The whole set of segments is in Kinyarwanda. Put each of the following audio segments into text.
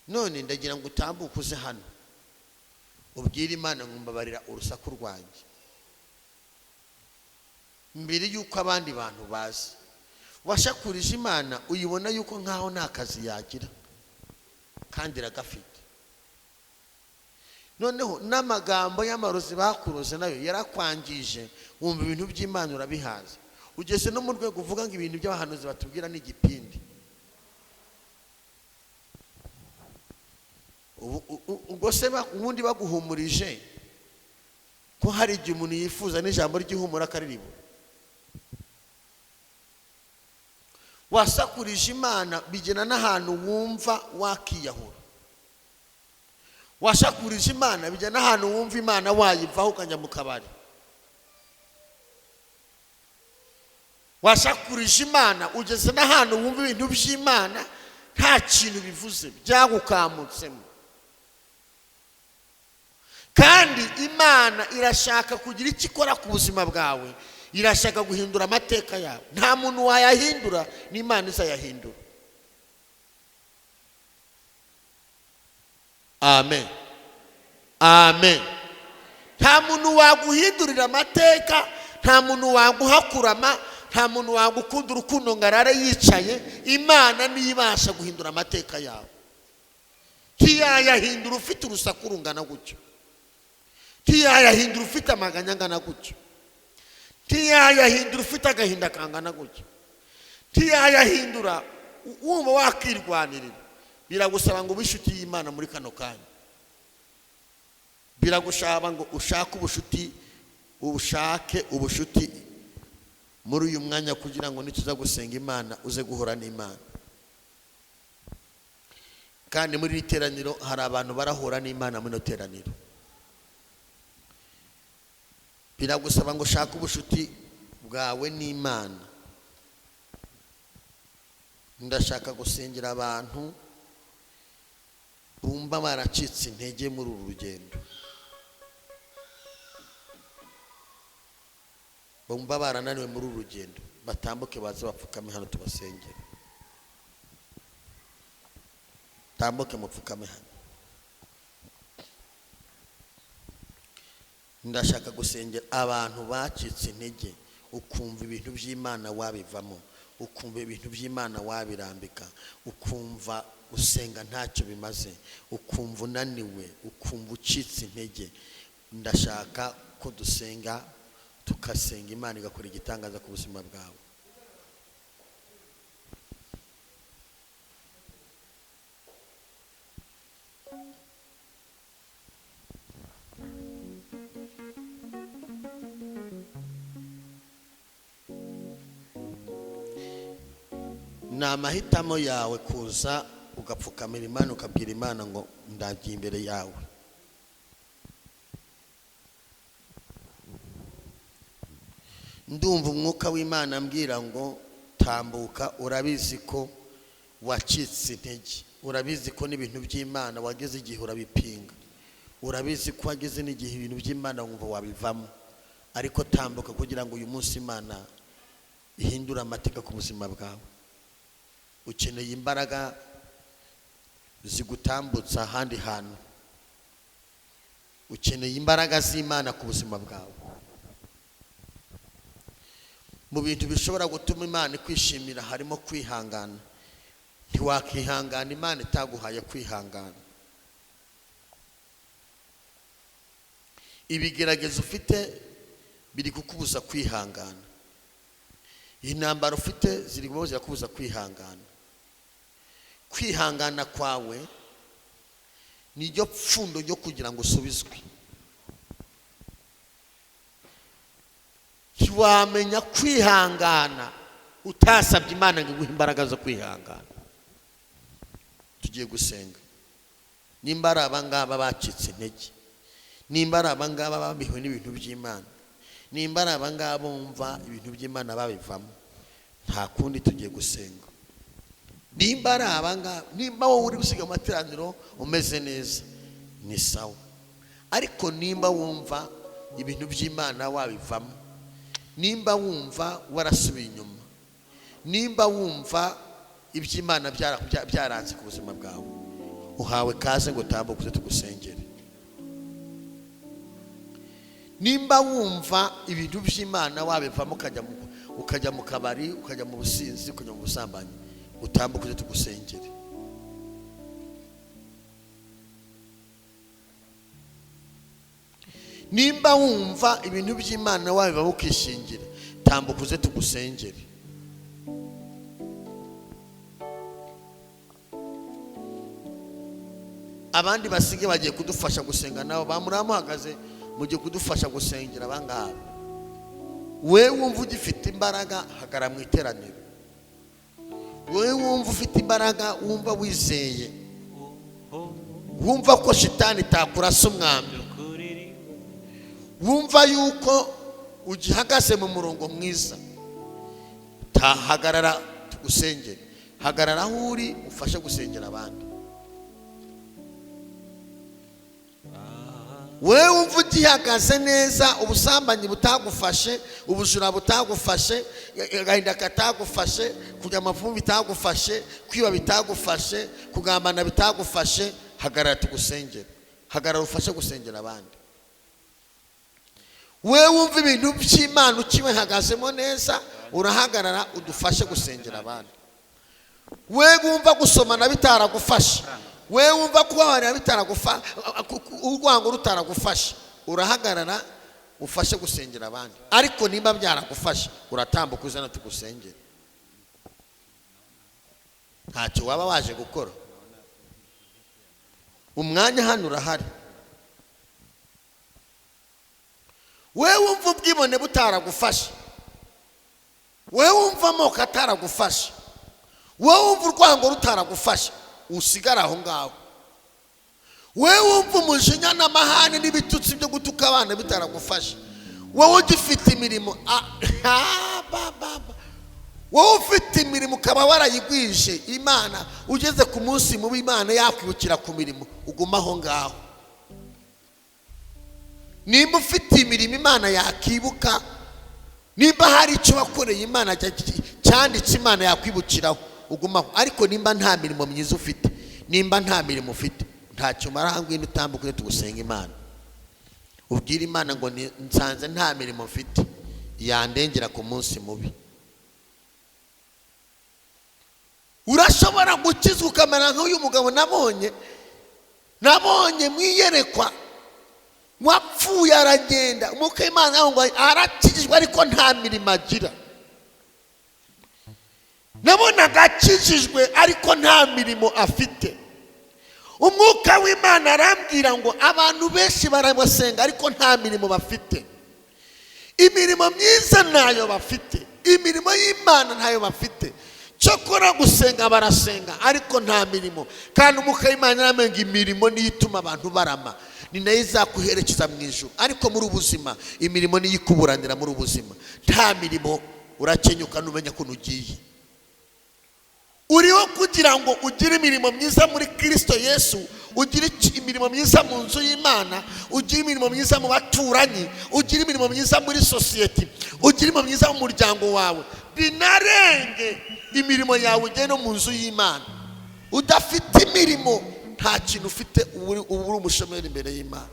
None ndagira ngo utambuke uze hano, ubwire Imana ngo mbabarira urusaku rwanjye mbere y'uko abandi bantu baza. Washakurije Imana uyibona yuko nkaho nta kazi yagira kandi iragafite. Noneho n'amagambo y'amarozi bakuroze nayo yarakwangije, wumva ibintu by'Imana urabihaza, ugeze no mu rwego uvuga ngo ibintu by'abahanuzi batubwira ni igipindi. Ubwo se ubundi baguhumurije ko hari igihe umuntu yifuza n'ijambo ry'ihumura akaribura. Wasakurije Imana bigena n'ahantu wumva wakiyahura. Washakurije Imana bigena n'ahantu wumva Imana wayivaho ukajya mu kabari. Washakurije Imana ugeze n'ahantu wumva ibintu by'Imana nta kintu bivuze, byagukamutsemo. Kandi Imana irashaka kugira icyo ikora ku buzima bwawe, irashaka guhindura amateka yawe. Nta muntu wayahindura, ni Imana izayahindura. Amen, amen. Nta muntu waguhindurira amateka, nta muntu waguhakurama, nta muntu wagukunda urukundo ngo arare yicaye. Imana niyo ibasha guhindura amateka yawe. Ntiyayahindura ufite urusaku rungana gutyo, ntiyayahindura ufite amaganya angana gutyo, ntiyayahindura ufite agahinda kangana gutyo, ntiyayahindura wumva wakirwanirira. Biragusaba ngo ube inshuti y'Imana muri kano kanya. Biragusaba ngo ushake ubushuti, ushake ubushuti muri uyu mwanya kugira ngo nituza gusenga Imana uze guhura n'Imana. Kandi muri iri teraniro hari abantu barahura n'Imana muri ino teraniro. Biragusaba ngo ushake ubushuti bwawe n'Imana. Ndashaka gusengera abantu bumva baracitse intege muri uru rugendo, bumva barananiwe muri uru rugendo, batambuke baze bapfukame hano tubasengere. Tambuke mupfukame hano. Ndashaka gusengera abantu bacitse intege, ukumva ibintu by'Imana wabivamo, ukumva ibintu by'Imana wabirambika, ukumva gusenga ntacyo bimaze, ukumva unaniwe, ukumva ucitse intege. Ndashaka ko dusenga, tugasenga Imana igakora igitangaza ku buzima bwawe. Ni amahitamo yawe kuza ugapfukamira Imana, ukabwira Imana ngo ndagiye imbere yawe. Ndumva umwuka w'Imana ambwira ngo tambuka, urabizi ko wacitse intege, urabizi ko n'ibintu by'Imana wageze igihe urabipinga, urabizi ko wageze n'igihe ibintu by'Imana wumva wabivamo, ariko tambuka kugira ngo uyu munsi Imana ihindure amateka ku buzima bwawe. Ukeneye imbaraga zigutambutsa ahandi hantu, ukeneye imbaraga z'Imana ku buzima bwawe. Mu bintu bishobora gutuma Imana ikwishimira harimo kwihangana. Ntiwakihangana Imana itaguhaye kwihangana. Ibigeragezo ufite biri kukubuza kwihangana, intambara ufite ziri kukubuza kwihangana. Kwihangana kwawe niryo pfundo ryo kugira ngo usubizwe. Ntiwamenya kwihangana utasabye Imana ngo iguhe imbaraga zo kwihangana. Tugiye gusenga. Nimba ari abangaba bacitse intege, nimba ari abangaba babihiwe n'ibintu by'Imana, nimba ari abangaba bumva ibintu by'Imana babivamo, nta kundi, tugiye gusenga. Nimba ari abangaba, nimba wowe uri gusiga amateraniro umeze neza ni sawa, ariko nimba wumva ibintu by'Imana wabivamo, nimba wumva warasubiye inyuma, nimba wumva iby'Imana byaranze ku buzima bwawe, Uhawe kaze ngo utambuke tugusengere. Nimba wumva ibintu by'Imana wabivamo ukajya mu kabari, ukajya mu businzi, ukajya mu busambanyi, utambuke tugusengere. Nimba wumva ibintu by'Imana wabivamo ukishingira, tambuka uze tugusengere. Abandi basige bagiye kudufasha gusenga nabo bamuramuhagaze, mugiye kudufasha gusengera abangaba. We wumva ugifite imbaraga, hagara mu iteraniro. We wumva ufite imbaraga, wumva wizeye, wumva ko shitani itakurasa umwambi, wumva yuko ugihagaze mu murongo mwiza, tahagarara tugusengere. Hagarara aho uri ufashe gusengera abandi. Wewe wumva ugihagaze neza, ubusambanyi butagufashe, ubujura butagufashe, agahinda katagufashe, kujya amavubi bitagufashe, kwiba bitagufashe, kugambana bitagufashe, hagarara tugusengere. Hagarara ufashe gusengera abandi. Wewe wumva ibintu by'Imana ukibihagazemo neza, urahagarara udufashe gusengera abandi. Wewe wumva gusomana bitaragufasha, wewe wumva kubabarira bitaragufasha, urwango rutaragufasha, urahagarara ufashe gusengera abandi. Ariko nimba byaragufasha, uratambuka uzana tugusengere. Ntacyo waba waje gukora, umwanya hano urahari. Wewe wumva ubwibone butaragufasha, wewe wumva amoko ataragufasha, wewe wumva urwango rutaragufasha, usigara aho ngaho. Wewe wumva umujinya n'amahane n'ibitutsi byo gutuka abana bitaragufasha, wowe ugifite imirimo, wowe ufite imirimo ukaba warayigwije Imana, ugeze ku munsi mubi Imana yakwibukira ku mirimo, uguma aho ngaho. Nimba ufite imirimo Imana yakibuka, nimba hari icyo wakoreye Imana cyanditse Imana yakwibukiraho, ugumaho. Ariko nimba nta mirimo myiza ufite, nimba nta mirimo ufite, ntacyo umara, ngwino utambuke tugusenga Imana. Ubwire Imana ngo nsanze nta mirimo mfite yandengera ku munsi mubi. Urashobora gukizwa ukamera nk'uyu mugabo nabonye mwiyerekwa, wapfuye aragenda, umwuka w'Imana ngo arakijijwe ariko nta mirimo agira. Nabonaga akijijwe ariko nta mirimo afite. Umwuka w'Imana arambwira ngo abantu benshi barabasenga ariko nta mirimo bafite. Imirimo myiza ntayo bafite, imirimo y'Imana ntayo bafite. Cyokora gusenga barasenga ariko nta mirimo. Kandi umwuka w'Imana arambwira ngo imirimo niyo ituma abantu barama, ni nayo izakuherekeza mu ijuru. Ariko muri ubuzima imirimo niyo ikuburanira muri ubuzima. Nta mirimo urakenyuka numenya ko ugiye. Uriho kugira ngo ugire imirimo myiza muri Kristo Yesu, ugire imirimo myiza mu nzu y'Imana, ugire imirimo myiza mu baturanyi, ugire imirimo myiza muri sosiyete, ugire imirimo myiza mu muryango wawe, binarenge imirimo yawe ugere no mu nzu y'Imana. Udafite imirimo nta kintu ufite, uri umushomeri imbere y'Imana.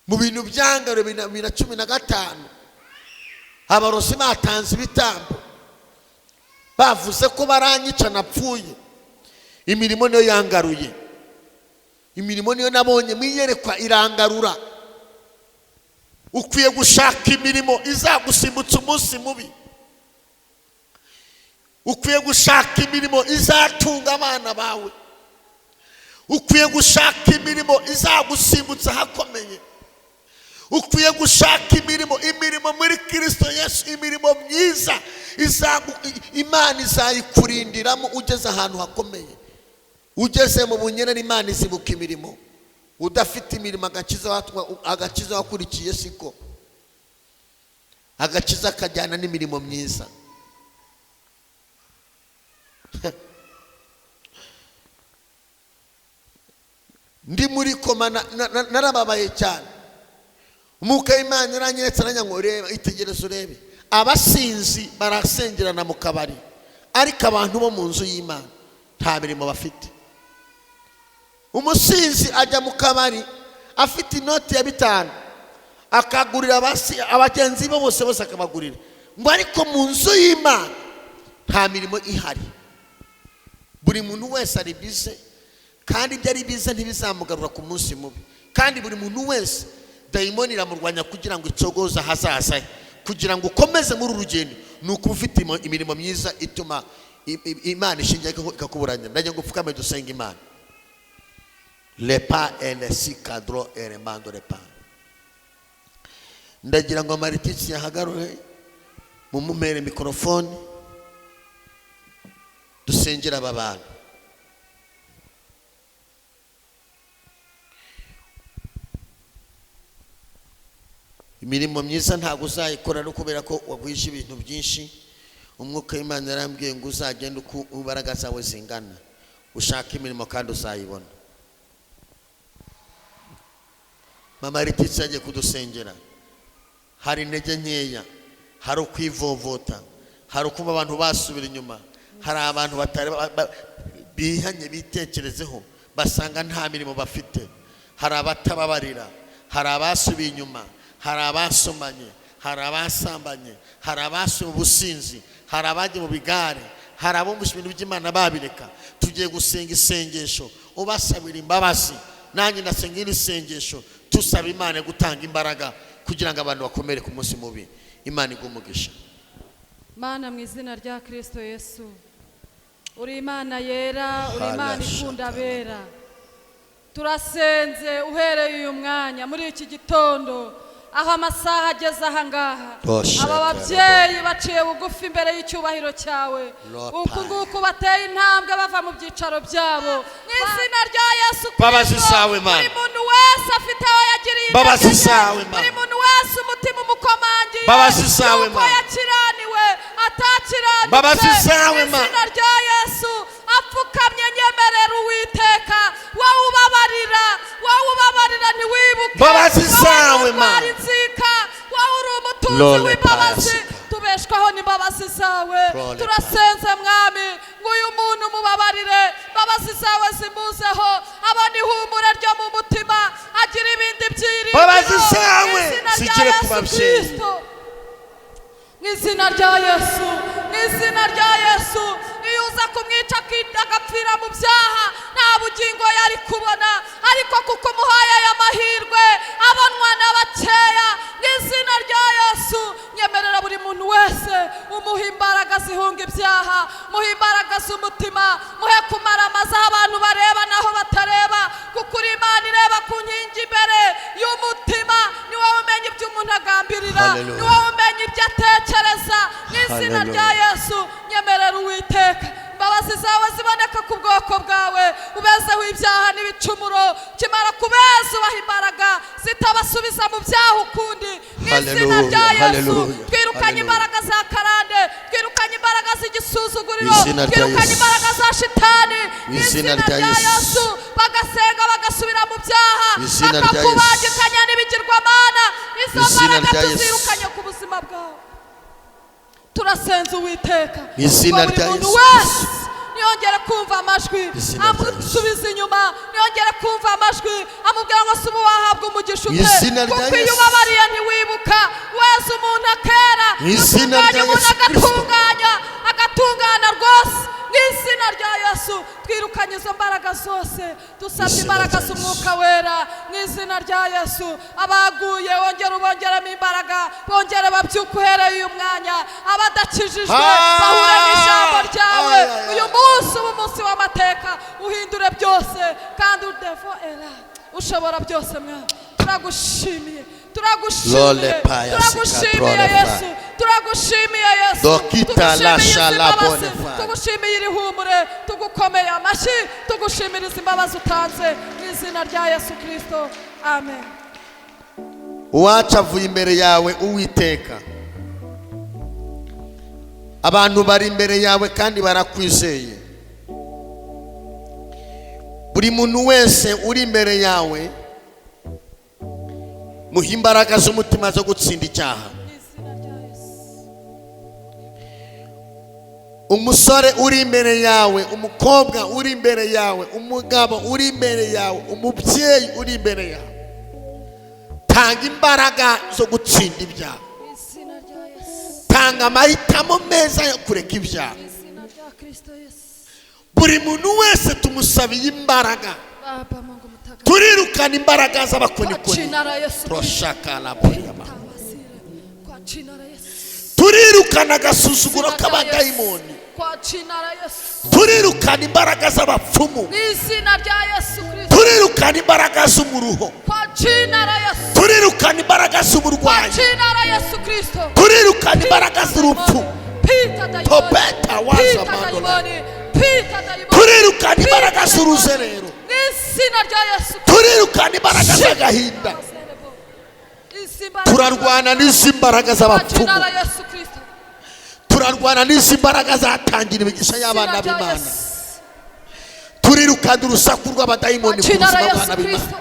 Mu bintu byangaro 2015 abarozi batanze ibitambo, bavuze ko baranyica napfuye. Imirimo niyo yangaruye, imirimo niyo nabonye mwiyerekwa irangarura. Ukwiye gushaka imirimo izagusimbutsa umunsi mubi. Ukwiye gushaka imirimo izatunga abana bawe. Ukwiye gushaka imirimo izagusimbutsa ahakomeye. Ukwiye gushaka imirimo, imirimo muri Kristo Yesu, imirimo myiza Imana izayikurindiramo ugeze ahantu hakomeye. Ugeze mu bunyerere Imana izibuka imirimo. Udafite imirimo agakiza wakurikiye siko. Agakiza kajyana n'imirimo myiza. Ndi muri koma narababaye cyane. Umwuka w'Imana yaranyeretse ngo reba, itegereze urebe. Abasinzi barasengerana mu kabari, ariko abantu bo mu nzu y'Imana nta mirimo bafite. Umusinzi ajya mu kabari afite inoti ya 5, akagurira abagenzi be bose bose akabagurira, ngo ariko mu nzu y'Imana nta mirimo ihari. Buri muntu wese ari busy, kandi ibyo ari busy ntibizamugarura ku munsi mubi. Kandi buri muntu wese dayimoni iramurwanya kugira ngo icogoze ahazaza he. Kugira ngo ukomeze muri uru rugendo ni ukuba ufite imirimo myiza ituma Imana ishingiye ikakuburanya. Ndagira ngo upfukame dusenge Imana. Lepa elesi kadro elemando lepa. Ndagira ngo Maritisi yahagarure, mumumere mikorofone, dusengera aba bantu. Imirimo myiza ntabwo uzayikora no kubera ko wagwije ibintu byinshi. Umwuka w'Imana yarambwiye ngo uzagende uko imbaraga zawe zingana, ushake imirimo kandi uzayibona. Mama Letizia yagiye kudusengera. Hari intege nkeya, hari ukwivovota, hari ukumva abantu basubira inyuma, hari abantu batari bihanye bitekerezeho basanga nta mirimo bafite, hari abatababarira, hari abasubiye inyuma, hari abasomanye, hari abasambanye, hari abasuye ubusinzi, hari abajya mu bigare, hari abumvise ibintu by'Imana babireka. Tugiye gusenga isengesho ubasabira imbabazi, nanjye ndasenga iri sengesho tusaba Imana gutanga imbaraga kugira ngo abantu bakomere ku munsi mubi. Imana iguhe umugisha. Mana, mu izina rya Kristo Yesu, uri Imana yera, uri Imana ikunda abera. Turasenze uhereye uyu mwanya muri iki gitondo aho amasaha ageze aha ngaha, aba babyeyi baciye bugufi imbere y'icyubahiro cyawe, uku nguku bateye intambwe bava mu byicaro byabo. Mu izina rya Yesu Kristo, buri muntu wese afite aho yagiriye intege, buri muntu wese umutima umukomangiye yuko yakiraniwe atakiranutse, mu izina rya Yesu apfukamye nyemerera Uwiteka, wowe ubabarira, wowe ubabarira ntiwibuke, inzika, wowe uri umutunzi w'imbabazi, tubeshwaho n'imbabazi zawe. Turasenze Mwami ngo uyu muntu mubabarire, imbabazi zawe zimuzeho, abone ihumure ryo mu mutima, agira ibindi byiringiro mu izina rya Yesu Kristo. Mu izina rya Yesu, mu izina rya Yesu. Iyo uza kumwica agapfira mu byaha nta bugingo yari kubona, ariko kuko umuhaye aya mahirwe abonwa n'abakeya. Mu izina rya Yesu nyemerera buri muntu wese umuha imbaraga zihunga ibyaha, muha imbaraga z'umutima, muhe kumara amazi aho abantu bareba naho batareba, kuko uri Imana ireba ku nkingi imbere y'umutima. Ni wowe umenya ibyo umuntu agambirira, ni wowe umenya ibyo atekereza. Mu izina rya Yesu nyemerera Uwiteka imbabazi zawe ziboneka ku bwoko bwawe, ubezeho ibyaha n'ibicumuro, kimara kubeza ubaha imbaraga zitabasubiza mu byaha ukundi. Mu izina rya Yesu twirukanye imbaraga za karande, twirukanye imbaraga z'igisuzuguriro, twirukanye imbaraga za shitani. Mu izina rya Yesu bagasenga bagasubira mu byaha, bakakubangikanya n'ibigirwamana, izo mbaraga tuzirukanye ku buzima bwawe. Turasenze Uwiteka buri muntu wese niyongere kumva amajwi amusubiza inyuma, niyongere kumva amajwi amubwira ngo si ubu wahabwa umugisha ute, kuko iyo ubabariye ntiwibuka. Weza umuntu akera, utunganya umuntu agatunganya, agatungana rwose. Mu izina rya Yesu twirukanye izo mbaraga zose, dusabye imbaraga z'umwuka wera. Mu izina rya Yesu abaguye wongere ubongeremo imbaraga, bongere babyuke uhereye uyu mwanya. Abadakijijwe bahure n'ijambo ryawe uyu munsi, uba umunsi w'amateka, uhindure byose kandi udevo era ushobora byose. Mwana turagushimiye, turagushimiye, turagushimiye Yesu, turagushimiye Yesu, tugushimiye iri humure, tugukomeye amashyi, tugushimiriza imbabazi utanze mu izina rya Yesu Kristo, amen. Uwacu avuye imbere yawe Uwiteka, abantu bari imbere yawe kandi barakwizeye. Buri muntu wese uri imbere yawe muha imbaraga z'umutima zo gutsinda icyaha. Umusore uri imbere yawe, umukobwa uri imbere yawe, umugabo uri imbere yawe, umubyeyi uri imbere yawe, tanga imbaraga zo gutsinda ibyaha, Mu izina rya Yesu. tanga amahitamo meza yo kureka ibyaha. Mu izina rya Kristo Yesu. Buri muntu wese tumusabiye imbaraga. Baba Mungu mtakatifu. Turirukana imbaraga Kwa z'abakonikoni. jina la Yesu Kristo. Proshakalaboyama. Tawasire. Kwa jina la Yesu. Turirukana agasuzuguro Izina rya k'abadayimoni. Yesu. Kwa jina la Yesu. Turirukana imbaraga z'abapfumu. Mu izina rya Yesu Kristo. Turirukana imbaraga z'umuruho. Kwa jina la Yesu. Turirukana imbaraga Kwa z'uburwayi. jina la Yesu Kristo. Turirukana imbaraga z'urupfu. Pita dayimoni. Tobeta waza Pita mandola. dayimoni. Pita dayimoni. Turirukana Pita imbaraga dayimoni. z'uruzerero. Mu izina rya Yesu Kristo. Turirukana imbaraga z'agahinda. Izi mbaraga- Turarwana n'izi mbaraga Kwa z'abapfumu. jina la Yesu Kristo. Turarwana n'izi mbaraga zatangira imigisha y'abana Izina rya b'Imana. Yesu. Turirukana urusaku rw'abadayimoni ku Kwa jina buzima la Yesu bw'abana b'Imana. Kristo.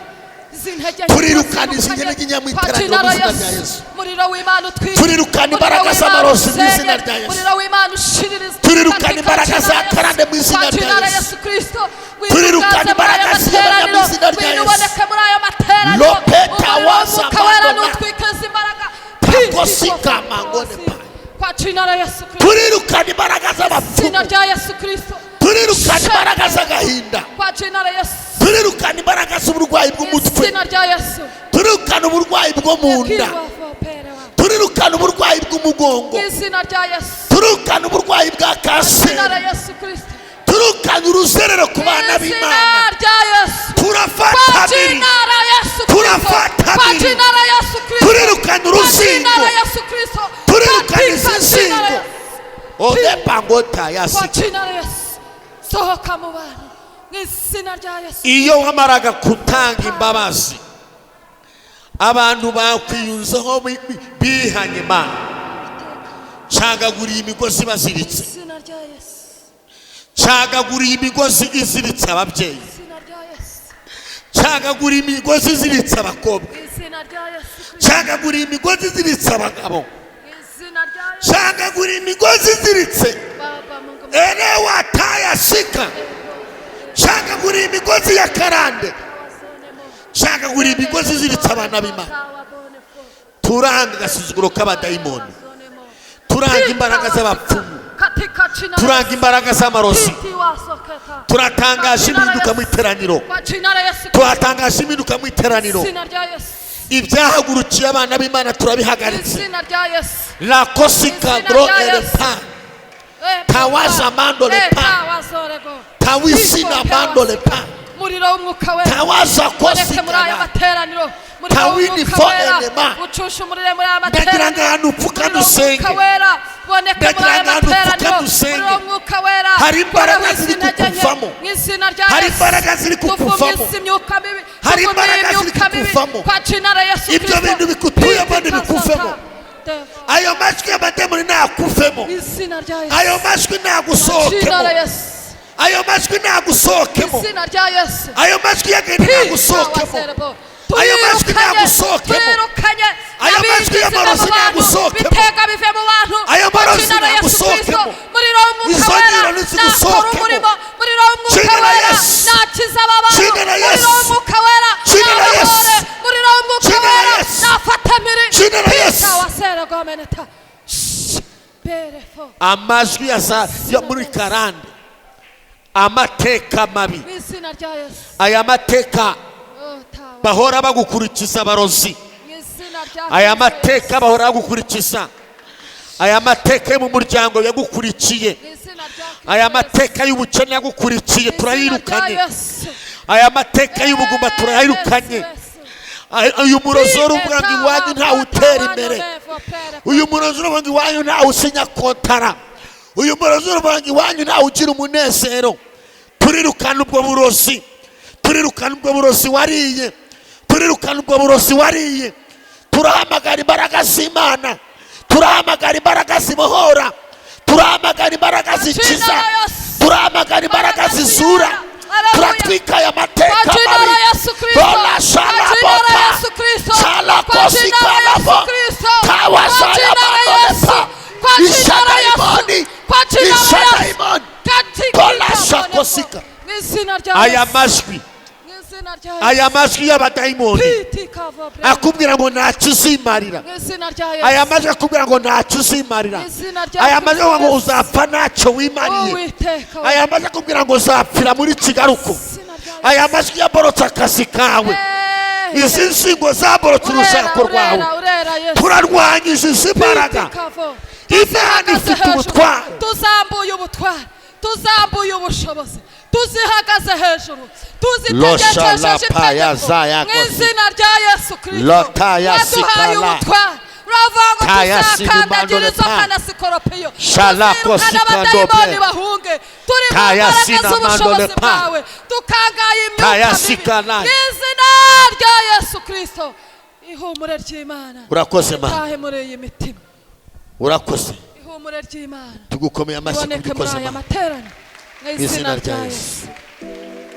Izi ntege nke Turirukana izi zimukanye. ntege nke mu Kwa iteraniro jina mu la izina rya Yesu. Yesu. Muriro w'Imana utwike. Turirukana Muriro imbaraga w'Imana z'amarozi mu usenye. izina rya Yesu. Muriro w'Imana ushiririze. Turirukana Katika imbaraga jina za la Yesu. karande mu izina Kwa rya jina la Yesu. Yesu Kristo. Ngwino Turirukana uganze muri aya imbaraga z'iyobora mu materaniro. izina rya Ngwino Yesu. uboneke muri aya materaniro. Lopeta Umuriro waza w'Umwuka Wera mandona. nutwike izi mbaraga. Takosika mangone pa. Kwa jina la Yesu Kristo. Turirukana imbaraga z'abapfumu. Izina rya Yesu Kristo. Turirukana imbaraga z'agahinda. Kwa jina la Yesu. Turirukana imbaraga z'uburwayi bw'umutwe. Izina rya Yesu. Turirukana uburwayi bwo mu nda. Turirukana uburwayi bw'umugongo. Izina rya Yesu. Turirukana uburwayi bwa Izina la kanseri. Yesu Kristo. Turukana uruzerero ku bana Izina b'Imana. rya Yesu. Turafata Kwa abiri. jina la Yesu Kristo. Turafata Kwa abiri. jina la Yesu Kristo. Turirukana Kwa jina uruzingo. la Yesu Kristo. Turirukana Katika izi jina la nzingo. Yesu. Odepangota Kwa yasika. jina la Yesu. Sohoka mu bantu. Mu izina rya Yesu. Iyo wamaraga gutanga imbabazi, abantu bakwiyunzeho bihanye Imana. Cagaguriye imigozi baziritse. Izina rya Yesu. Cagaguriye imigozi iziritse ababyeyi. Izina rya Yesu. Cagaguriye imigozi iziritse abakobwa. Izina rya Yesu Kristo. Cagaguriye imigozi iziritse abagabo. Izina rya Yesu. Cagaguriye imigozi iziritse. Baba Mungu Elewa tayasika. Cagaguriye imigozi ya karande. Cagaguriye imigozi iziritse abana b'Imana. Turanga agasuzuguro k'abadayimoni. Turanga imbaraga z'abapfumu. Katika jina la Turanga imbaraga z'amarozi. Titi wasoketa. Turatangaje impinduka mu iteraniro. Kwa jina la Yesu Kristo. Turatangaje impinduka mu iteraniro. Izina rya Yesu. Ibyahagurukiye abana b'Imana turabihagaritse. Izina rya Yesu. Lakosika Izina gro rya Yesu. elepa. Tawaza mando le pa. Tawazorego. Tawisina mando le pa. Muriro w'umwuka wera. Tawaza Uboneke muri aya kosikana. materaniro. Muriro Tawini w'umwuka fo wera. elema. Ucushe umuriro muri aya Ndagira materaniro. ngo ahantu upfukame Muriro w'umwuka usenge. wera. Boneka muri Ndagira aya ngo ahantu materaniro. upfukame usenge. Muriro w'umwuka wera. Hari imbaraga Kuraho ziri izi ntege nke. kukuvamo. Mu izina rya Hari Yesu. imbaraga ziri kukuvamo. Tuvume isi imyuka mibi. Hari Tuvume imbaraga ziri imyuka mibi. kukuvamo. Kwa jina la Yesu Ibyo Kristo. bintu bikutuyemo Pita ntibikuvemo. sata. Ayo majwi y'abademoni ntakuvemo. Mu izina rya Yesu. Ayo majwi Kwa jina la ntagusohokemo. Yesu. Ayo majwi ntagusohokemo. Izina rya Yesu. Ayo majwi y'agahinda ntagusohokemo. Ayo majwi ntagusohokemo. Twirukanye Ayo majwi y'amarozi ntagusohokemo. bitega bive mu bantu. Ayo marozi Kwa jina la Yesu Kristo. ntagusohokemo. Muriro w'umwuka Izo wera ngiro nakora ntizigusohokemo. umurimo. Muriro w'umwuka Jina la wera Yesu. nakiza aba bantu. Jina la Muriro Yesu. w'umwuka wera Jina la Yesu. nabohore. Muriro w'umwuka Jina la wera Yesu. nafate miri. Jina la Yesu. Pita wasere gomeneta. Shh. Berefo. Amajwi yo muri karande. Amateka mabi. Mu izina rya Yesu. Aya mateka Oh, tawa. bahora bagukurikiza abarozi. Mu izina rya Aya Kristo mateka bahora bagukurikiza. Aya mateka yo mu muryango yagukurikiye. Mu izina rya Kristo Aya Yesu. mateka y'ubukene yagukurikiye Mu izina rya turayirukanye. Yesu. Aya mateka y'ubugumba turayirukanye. Uyu murozi uvuga ngo iwanyu ntawe utera imbere. Uyu murozi uvuga ngo iwanyu ntawe usinya kontara. Uyu murozi uvuga ngo iwanyu ntawe ugira umunezero. Turirukana ubwo burozi. Turirukana ubwo burozi wariye. Turirukana ubwo burozi wariye. Turahamagara imbaraga z'Imana. Turahamagara imbaraga zibohora. Turahamagara imbaraga zikiza. Turahamagara imbaraga zizura. Turatwika aya mateka Kwa jina mabi. la Yesu Kristo. Bola Kwa shala jina la bota. Yesu Kristo. Shala Kwa kosi jina la Yesu kalabo. Kristo. Tawa Kwa shala jina la mandole Yesu. pa. Kwa jina la Yesu. Ishadaimoni. Kwa jina la Yesu. Aya Yesu. majwi, Mu izina rya Yesu. aya majwi y'abadayimoni Piti kava bre. akubwira ngo ntacyo uzimarira. Mu izina rya Yesu. Aya majwi akubwira ngo ntacyo uzimarira. Mu izina rya Aya majwi akubwira ngo Yesu. uzapfa ntacyo wimariye. Uwiteka we. Aya majwi akubwira ngo uzapfira muri Kigali uko. Izina rya Yesu. Aya majwi yaborotse akazi kawe, izi nsingo zaborotse urushako rwawe, Urera, urera Yesu. turarwanyije izi mbaraga. Piti kavo. Imana ifite Hejuru. ubutware. Tuzambuye ubutware, tuzambuye ubushobozi, tuzihagaze hejuru, tuzitegekesheje Losha la paya itegeko zaya mu kosi. izina rya Yesu Kristo. Lota ya Waduhaye sikala. ubutware, uravuga ngo Taya tuzakandagira sinimandole inzoka pa. na sikoropiyo, Shala tuzirukana kosi abadayimoni kandope. bahunge. Turi mu Taya mbaraga sinamandole z'ubushobozi pa. bwawe, tukangaye imyuka Taya mibi sikala. mu izina rya Yesu Kristo. Ihumure ry'Imana Urakoze, Mana. tahe muri iyi mitima. Urakoze. Ihumure ry'Imana Tugukomeye amashyi iboneke muri kubikoze, aya Mana. materaniro mu Izina izina rya rya Yesu. Yesu.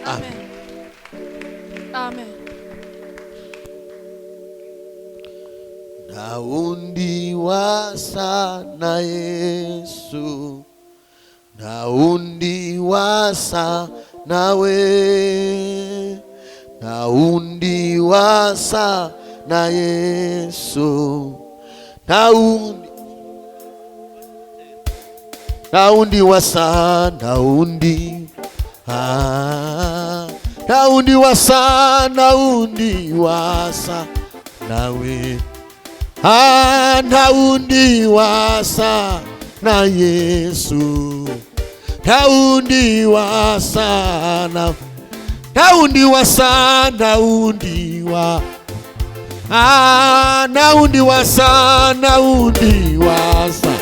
Amen, amen. Nta wundi wasa na Yesu, nta wundi wasa nawe, nta wundi wasa na Yesu, nta wundi, nta wundi wasa, nta wundi, ah, nta wundi wasa, nta wundi wasa nawe. Ah, nta wundi wasa na Yesu, nta wundi wasa na, nta wundi wasa, nta wundi wa, ah, nta wundi wasa, nta wundi wasa,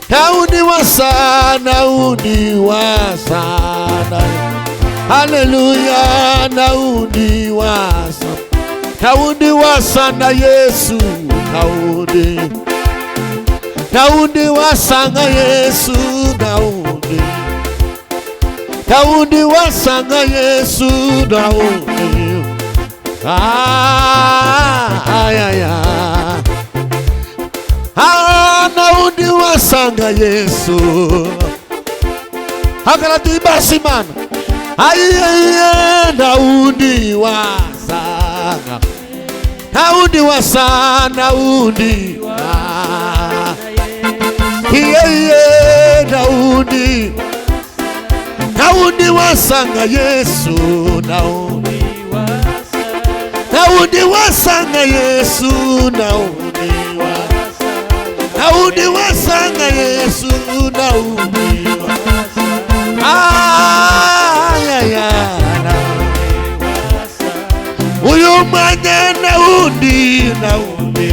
nta wundi wasa, nta wundi wasa na, haleluya, nta wundi wasa, nta wundi wasa na Yesu, nta wundi, nta wundi wasa nka Yesu, nta wundi, nta wundi wasa nka Yesu, nta wundi. Ah, ay, ay, ay. Ah, nta wundi wasa nka Yesu. Hagarara duhimbaze Imana. Ayiye, nta wundi wasa nka, nta wundi wasa, nta wundi wa, iye, nta wundi, nta wundi wasa nka Yesu, nta wundi, nta wundi wasa nka Yesu, nta wundi wa, nta wundi wasa nka Yesu, nta wundi wa, ay, ay, ay, uyu mwanya nta wundi, nta wundi,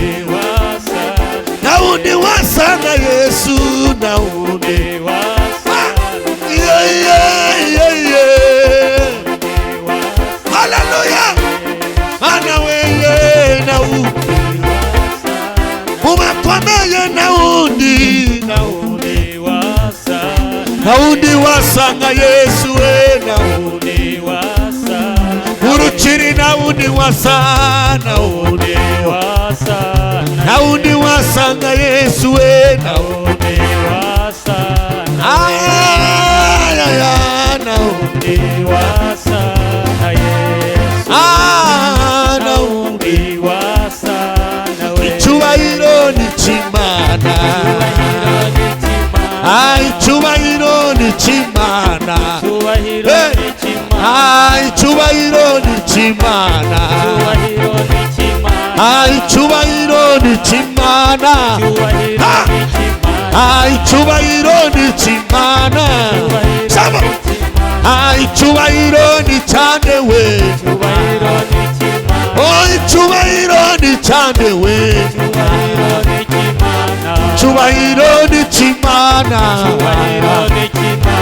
nta wundi wasa nka Yesu, nta wundi. Yeah, yeah, yeah, yeah. Hallelujah. Mana weye, na wundi ubakomeye, na wundi, na wundi, na wundi wasa nka Yesu we, na wundi urukiri, na wundi wasa, na wundi, na wundi wasa nka Yesu we, na wundi. Ay, ay, ay, na wundi, ah, na wundi. Icyubahiro ni cy'Imana. Ah, icyubahiro ni cy'Imana. Hey! Ah, icyubahiro ni cy'Imana. Ah, icyubahiro ni cy'Imana. Ha! Ah, icyubahiro ni cy'Imana. Saba! Ah, icyubahiro ni cyane we. Oh, icyubahiro ni cyane we. Icyubahiro ni cy'Imana.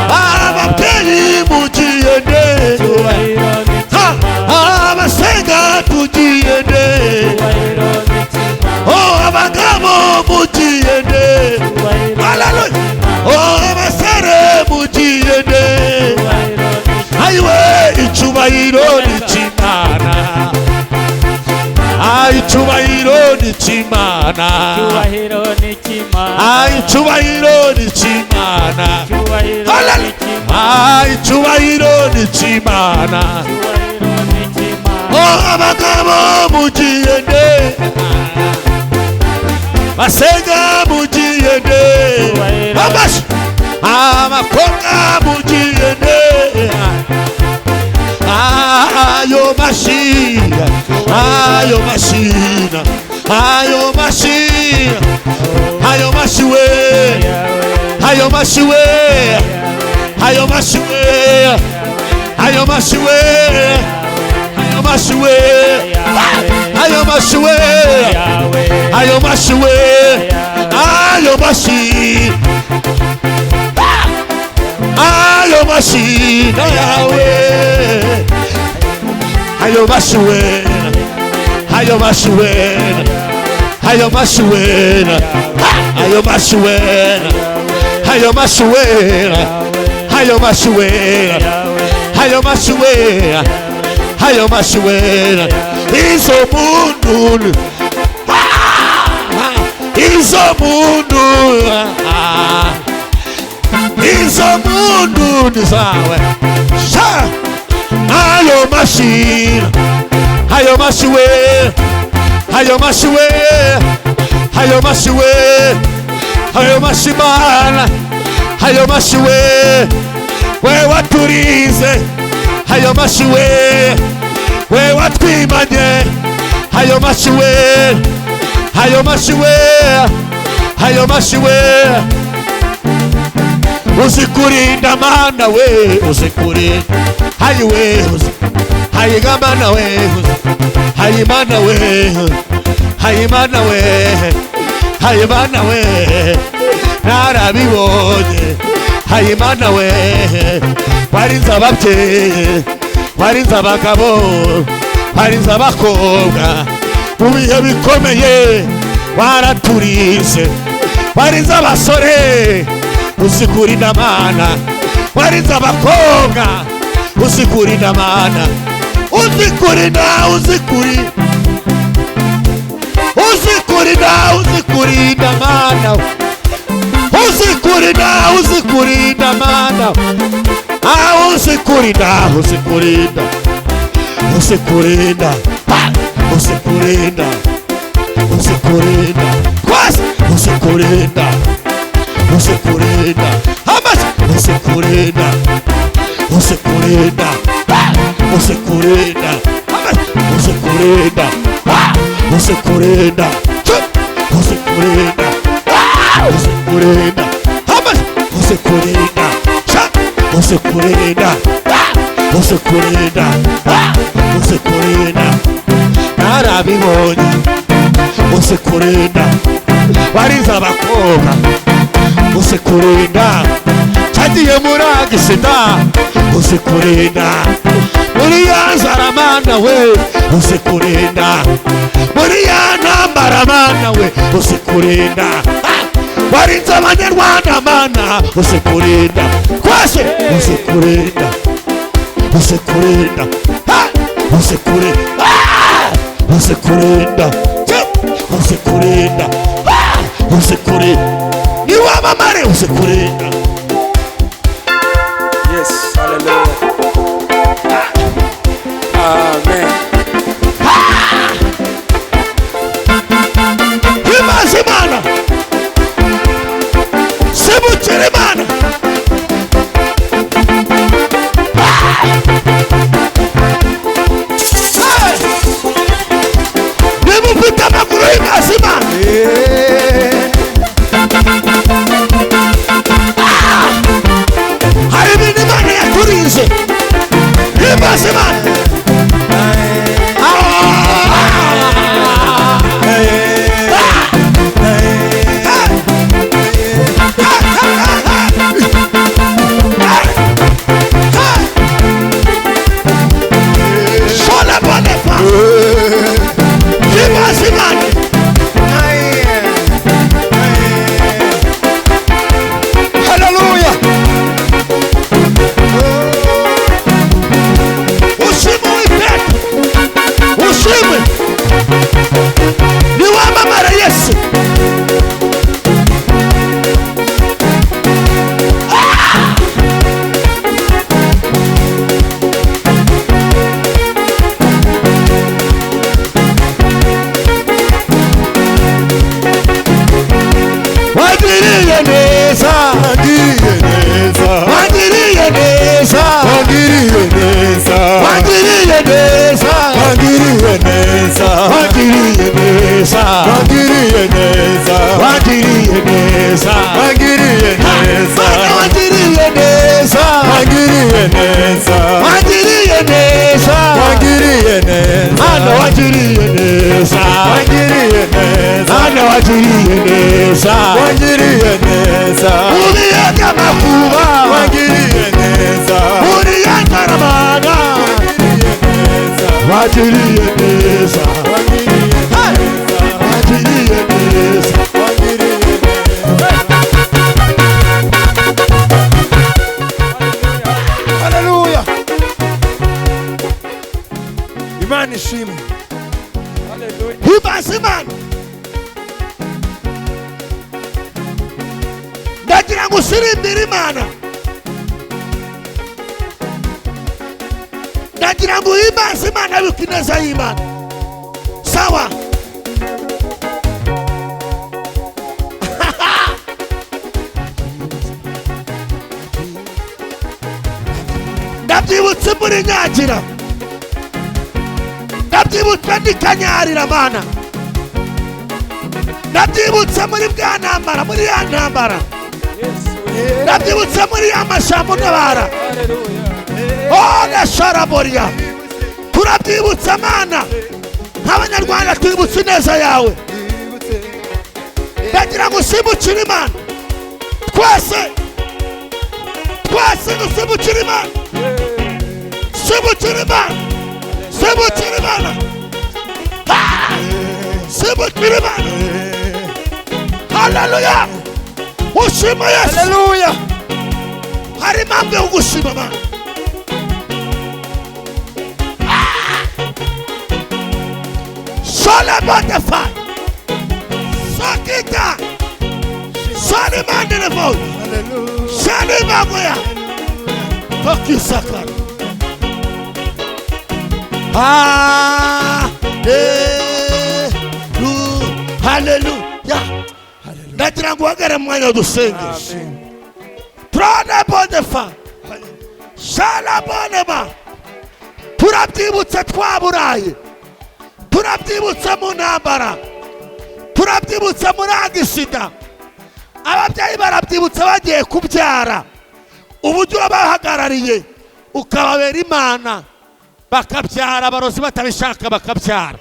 Ababyeyi mugiye nde? Ha! Abasenga tugiye nde? Oh, abagabo mugiye nde? Hallelujah. Oh, abasore mugiye nde? Ayiwe, icyubahiro ni cy'Imana. Ah, icyubahiro ni ni cy'Imana. Icyubahiro ni cy'Imana. Icyubahiro ni cy'Imana. Icyubahiro ni cy'Imana. Abagabo mugiyende, basenga mugiyende, abakobwa mugiyende. Ayo mashina, ayo mashina, ayo mashina, ayo mashiwe, ayo mashiwe, ayo mashiwe, ayo mashiwe, ayo mashiwe, ayo mashiwe, ayo mashiwe, ayo mashina, ayo mashina yawe, ayo mashiwe, ayo mashiwe, ayo mashiwe, ayo mashiwe, ayo mashiwe, ayo mashiwe, ayo mashiwe, ayo mashiwe. Izo mundu, izo mundu, izo mundu zawe. Ayo mashina, ayo mashiwe, ayo mashiwe, ayo mashiwe, ayo mashimana, ayo mashiwe, we waturize, ayo mashiwe, we watwimanye, ayo mashiwe, ayo mashiwe, ayo mashiwe. Uzikurinda mana we, uzikurinda, hayiwe, hayigamana we, hayimana we, hayimana we, hayimana we, narabibonye, hayimana we, warinze ababyeyi, warinze abagabo, warinze abakobwa, mu bihe bikomeye waraturinze, warinze abasore, uzikurinda mana, warinze abakobwa, uzikurinda mana, uzikurinda, uzikurinda, uzikurinda, uzikurinda mana, uzikurinda, uzikurinda mana, uzikurinda, uzikurinda, uzikurinda, uzikurinda, uzikurinda, uzikurinda, uzikurinda, uzikurinda, uzikurinda, uzikurinda, uzikurinda, uzikurinda, uzikurinda, uzikurinda, uzikurinda, uzikurinda, uzikurinda, uzikurinda, narabibonye, uzikurinda, warinze abakobwa, uzikurinda, cyagiye muri agisida, uzikurinda, muri ya nzara mana we, uzikurinda, muri ya ntambara mana we, uzikurinda, warinze abanyarwanda mana, uzikurinda, kwase, uzikurinda, uzikurinda, uzikurinda, uzikurinda, uzikurinda, uzikurinda, niwamamare, uzikurinda. Yes, hallelujah. Amen. Himaza Imana, sibukira Imana. Niba ufite amaguru, himaza Imana. Hari ibintu Imana yaturinze, himaza Imana. Hallelujah. Wangiriye neza. Mana wagiriye neza. Wangiriye neza. Uriye by'amakuba. Wangiriye neza. Uriye ntaramana. Wangiriye neza. Wagiriye neza. Wangiriye neza. Wagiriye neza. Wangiriye neza. Haleluya. Imana ishimwe. Himbaza Imana. Ndagira ngo usirimbire Imana. Ndagira ngo uhimbaze Imana yuko ineza y'Imana. Sawa. Ndabyibutse muri nyagira. Ndabyibutse ndikanyarira Mana. Ndabyibutse muri bwa ntambara, muri ya ntambara. Ndabyibutse muri ya mashyamba untabara. Oh, na sharaboria. Turabyibutse Mana. Nk'Abanyarwanda twibutse ineza yawe. Ndagira ngo usimbukire Imana. Twese. Twese dusimbukire Imana. Simbukire Imana. Simbukire Imana. Ah! Simbukire Imana. Haleluya. Ushima Yesu. Haleluya. Hari impamvu yo kugushima Mana. Sole Modify. Sokita. Sole Mandelevol. Sole Magoya. Tokisakara. Haleluya. Ndagira ngo uhagarare mu mwanya dusenge. Trone Bodefa. Shala Bonema. Turabyibutse twaburaye. Turabyibutse mu ntambara. Turabyibutse muri agisida. Ababyeyi barabyibutse bagiye kubyara. Uburyo bahagarariye ukababera Imana. Bakabyara abarozi batabishaka bakabyara.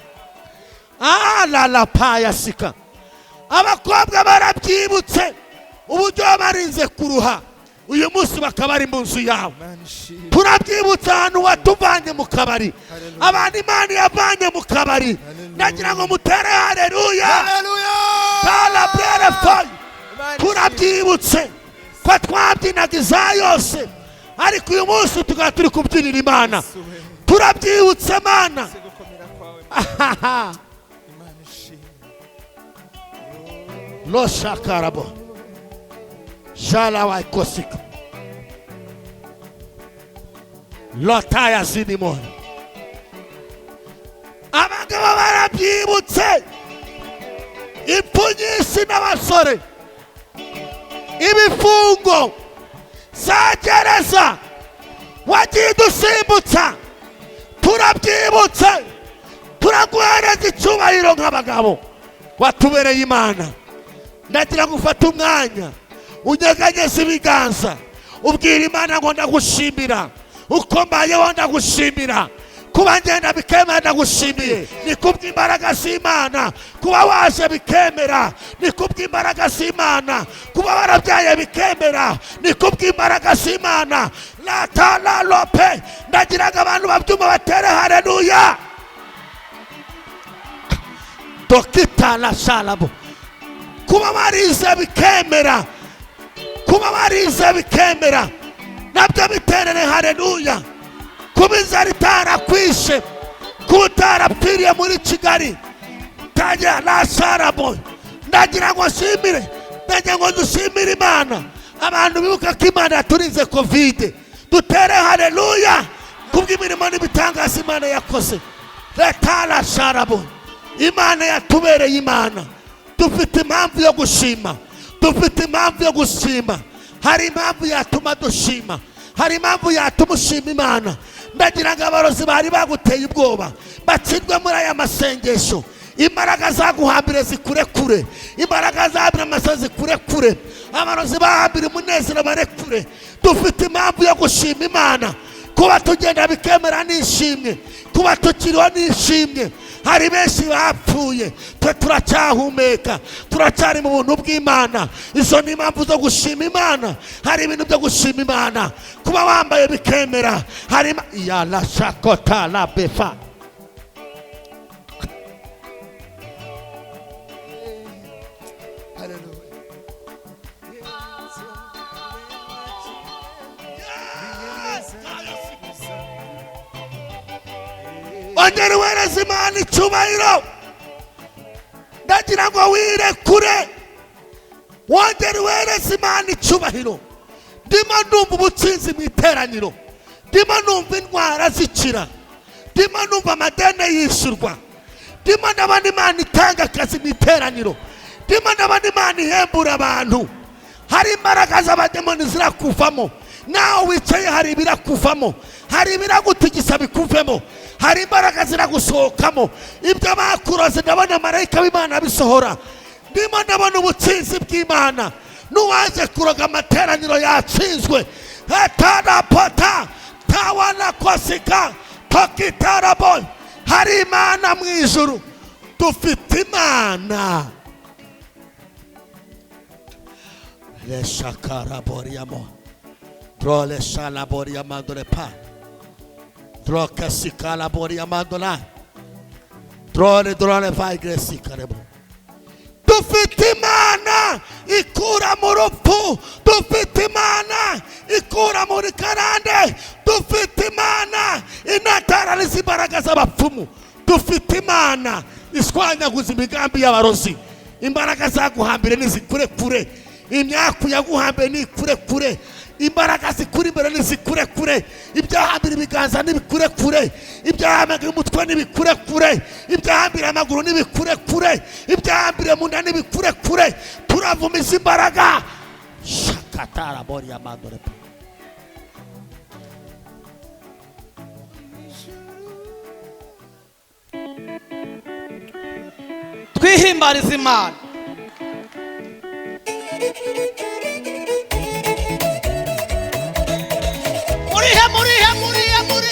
Ah la la paya sika. Abakobwa barabyibutse uburyo barinze kuruha. Uyu munsi bakaba ari mu nzu yawe. Turabyibutse ahantu watuvanye mu kabari. Abantu Imana yavanye mu kabari. Ndagira ngo mutere haleluya. Turabyibutse ko twabyinaga iza yose, ariko uyu munsi tukaba turi kubyinira Imana. Turabyibutse Mana. Loshakarabo jala waikosika lotaya zinimoni. Abagabo barabyibutse impfu nyinshi n'abasore, ibifungo za gereza wagiye dusimbutsa. Turabyibutse, turaguhereza icyubahiro nk'abagabo watubereye Imana. Ndagira ngo ufate umwanya unyeganyeze ibiganza ubwira Imana ngo ndagushimira uko mbayeho, ndagushimira kuba ngenda bikemera, ndagushimiye ni kubw'imbaraga z'Imana. Kuba waje bikemera ni kubw'imbaraga z'Imana. Kuba warabyaye bikemera ni kubw'imbaraga z'Imana. La ta la lope. Ndagira ngo abantu babyumva batere haleluya. Dokita la shalabo. Kuba warize bikemera, kuba warize bikemera nabyo biterere haleluya. Kuba inzara itarakwishe, kuba utarapfiriye muri Kigali tangira la sharabo. Ndagira ngo nshimire, ndagira ngo dushimire Imana. Abantu bibuka ko Imana yaturinze Covid, dutere haleluya kubw'imirimo n'ibitangaza Imana yakoze. Leta la sharabo. Imana yatubereye Imana. Dufite impamvu yo gushima, dufite impamvu yo gushima. Hari impamvu yatuma dushima, hari impamvu yatuma ushima Imana. Ndagira ngo abarozi bari baguteye ubwoba batsindwe muri aya masengesho. Imbaraga zaguhambire zikurekure, imbaraga zahambira amasozi zikurekure, abarozi bahambira umunezero barekure. Dufite impamvu yo gushima Imana. Kuba tugenda bikemera nishimwe, kuba tukiriho nishimwe. Hari benshi bapfuye, twe turacyahumeka, turacyari mu buntu bw'Imana. Izo ni impamvu zo gushima Imana. Hari ibintu byo gushima Imana, kuba wambaye bikemera. Hari ya la shakota la befa. Ongera uhereze Imana icyubahiro. Ndagira ngo wirekure, wongere uhereze Imana icyubahiro. Ndimo ndumva ubutsinzi mu iteraniro, ndimo numva indwara zikira, ndimo numva amadene yishyurwa, ndimo ndabona Imana itanga akazi mu iteraniro, ndimo ndabona Imana ihembura abantu. Hari imbaraga z'abademoni zirakuvamo, nawe wicaye hari ibirakuvamo, hari ibiragutigisa bikuvemo, hari imbaraga ziragusohokamo. Ibyo bakuroze ndabona marayika w'Imana abisohora. Ndimo ndabona ubutsinzi bw'Imana. N'uwaje kuroga amateraniro yatsinzwe. Hatarapota tawana kosika tokitarabo. Hari Imana mu ijuru, dufite Imana. Leshakaraboriamo drole shalaboriamandole pa drokasikala boriamandola drole drole vaigresikarebo. Dufite Imana ikura mu rupfu, dufite Imana ikura muri karande, dufite Imana inatarariza imbaraga z'abapfumu, dufite Imana ishwanyaguza imigambi y'abarozi. Imbaraga zaguhambire nizikure kure, imyaku yaguhambire nikure kure, imbaraga zikuri imbere nizikure kure, ibyahambira ibiganza nibikure kure, ibyahambira umutwe nibikure kure, ibyahambira amaguru nibikure kure, ibyahambira mu nda nibikure kure. Turavumiza imbaraga shakatara bori ya mandore. Twihimbariza Imana. Murihe murihe murihe muri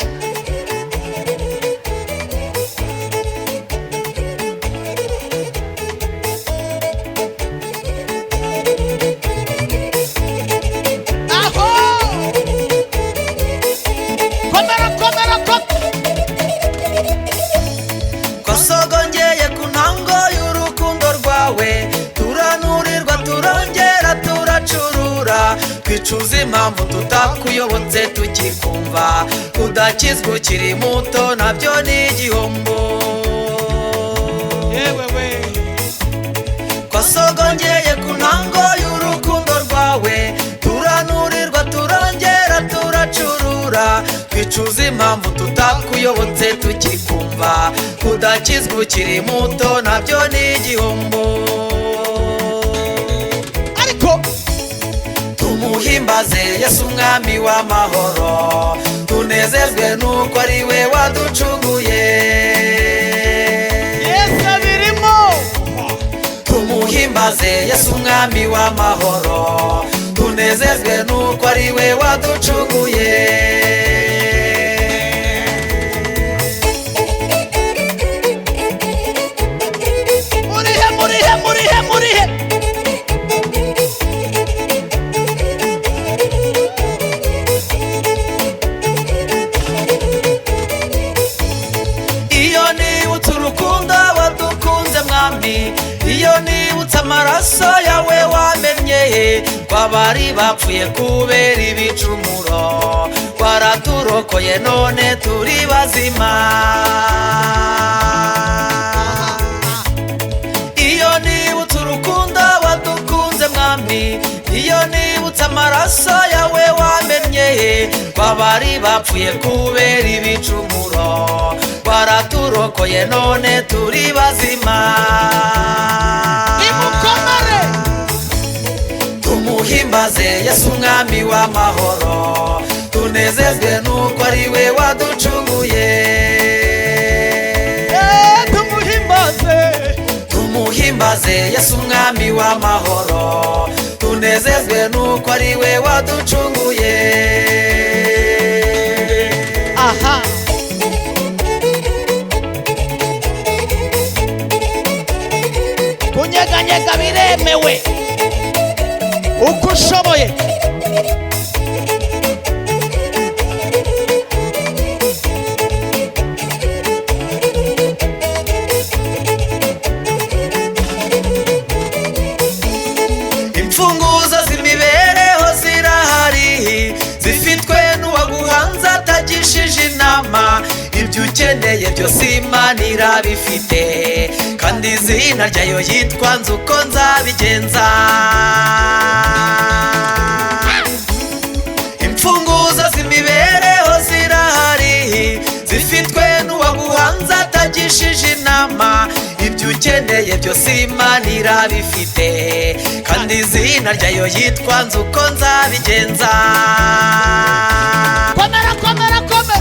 aho komera komera komera. Twasogongeye ku ntango y'urukundo rwawe, turanurirwa turongera turacurura, twicuza impamvu tutakuyobotse tukikumva. Kudakizwa ukiri muto nabyo ni igihombo. Yewe we Twasogongeye ku ntango y'urukundo rwawe, turanurirwa turongera turacurura, twicuza impamvu tutakuyobotse tukikumva. Kudakizwa ukiri muto nabyo ni igihombo. Ariko tumuhimbaze Yesu umwami w'amahoro, tunezezwe nuko ari we waducunguye. Yesu abirimo. Tumuhimbaze Yesu umwami w'amahoro, tunezezwe nuko ari we waducunguye. Murihe murihe murihe murihe. Iyo nibutse urukundo wadukunze mwami, iyo nibutse amaraso yawe wamennye, twabari bapfuye kubera ibicumuro, waraturokoye none turi bazima. Iyo nibutse urukundo wadukunze mwami, iyo nibutse amaraso yawe wamennye, twabari bapfuye kubera ibicumuro, waraturokoye none turi bazima. Nimukomere. Tumuhimbaze Yesu umwami w'amahoro, tunezezwe nuko ari we waducunguye. Tumuhimbaze. Tumuhimbaze Yesu umwami w'amahoro, tunezezwe nuko ari we waducunguye. Aha. Biremewe uko ushoboye. Imfunguzo z'imibereho zirahari, zifitwe n'uwaguhanze atagishije inama. Ibyo ukeneye byose Imana irabifite, kandi izina ryayo yitwa nzi uko nzabigenza. Imfunguzo z'imibereho zirahari, zifitwe n'uwaguhanze atagishije inama. Ibyo ukeneye byose Imana irabifite, kandi izina ryayo yitwa nzi uko nzabigenza. Komera, komera, komera.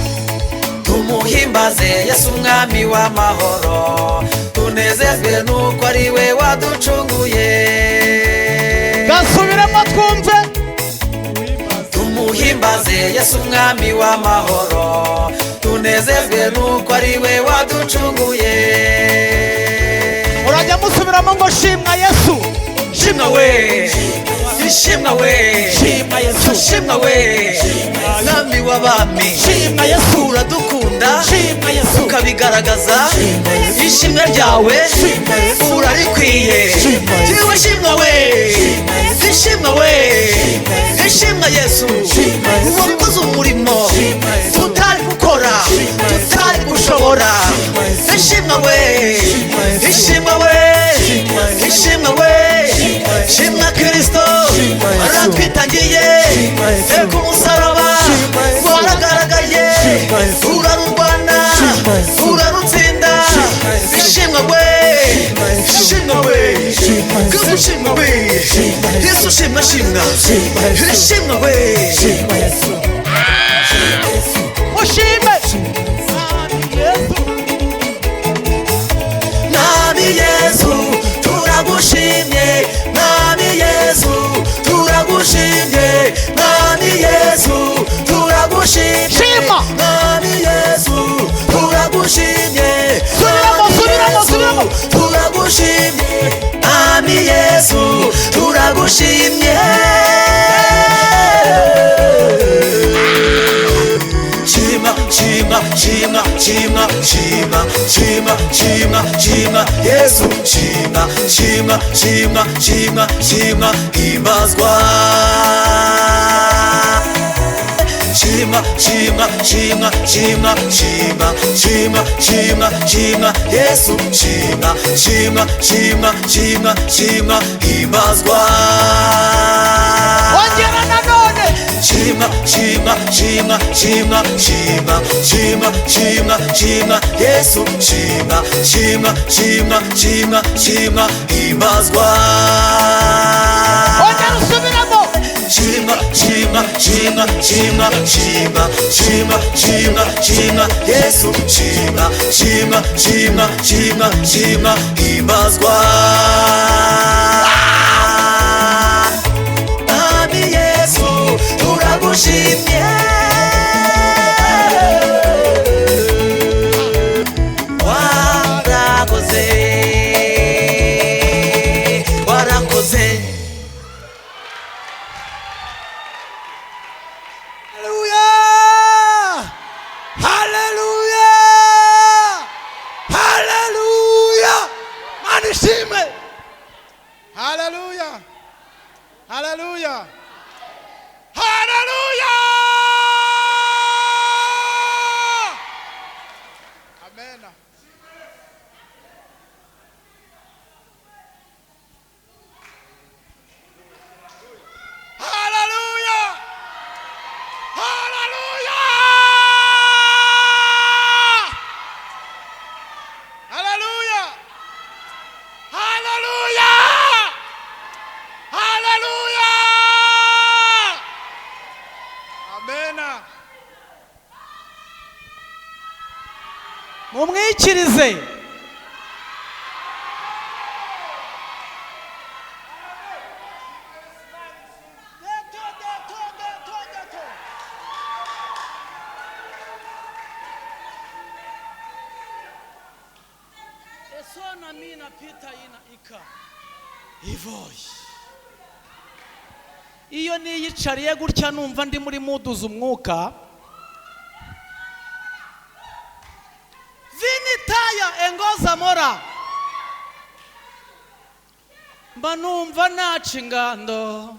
Tumuhimbaze Yesu umwami w'amahoro, tunezezwe nuko ari we waducunguye. Gasubiremo twumve. Tumuhimbaze Yesu umwami w'amahoro, tunezezwe nuko ari we waducunguye. Murajya musubiramo ngo shimwa Yesu. Shimwa we, shimwa we, Shimwa Yesu. shimwa we, mwami w'abami. Shimwa Yesu. Uradukunda Shimwa Yesu. ukabigaragaza, ishimwe ryawe urarikwiye. Yewe shimwa we, shimwa we, shimwa Yesu, wakoze umurimo tutari gukora, tutari gushobora. Shimwa we, shimwa we, shimwa we, shimwa Kristo aratwitangiye ku musaraba, waragaragaye, urarurwana, urarutsinda. Shimwa we, shimwa we, Kristo shimwa we, Yesu shimwa, shimwa, shimwa we. Mushime. Mwami Yesu turagushimye, Mwami Yesu turagushimye, Mwami Yesu turagushimye. Shima. Mwami Yesu turagushimye. Subiramo, subiramo, subiramo. Turagushimye, Mwami Yesu turagushimye. Shima, shima, shima, shima, shima, shima, shima, shima, Yesu, shima, shima, shima, shima, shima, himbazwa. Shima, shima, shima, shima, shima, shima, shima, shima, Yesu, shima, shima, shima, shima, shima, himbazwa. Ongera nanone. Shima, shima, shima, shima, shima, shima, shima, shima, Yesu, shima, shima, shima, shima, shima, himbazwa. Ongera usubiremo. Shima, shima, shima, shima, shima, shima, shima, shima, Yesu, shima, shima, shima, shima, shima, himbazwa. Mwami Yesu turagushimye, warakoze, warakoze. Haleluya! Haleluya! Haleluya! Mana ishimwe. Haleluya! Haleluya! Haleluya! Amen. Haleluya! Haleluya! Haleluya! Haleluya! Haleluya! Amen. Mumwikirize. Esona mina pita ina ika. Ivoyi. Iyo niyicariye gutya numva ndi muri muduza umwuka. Vinitaya engoza mora. Mba numva naca ingando.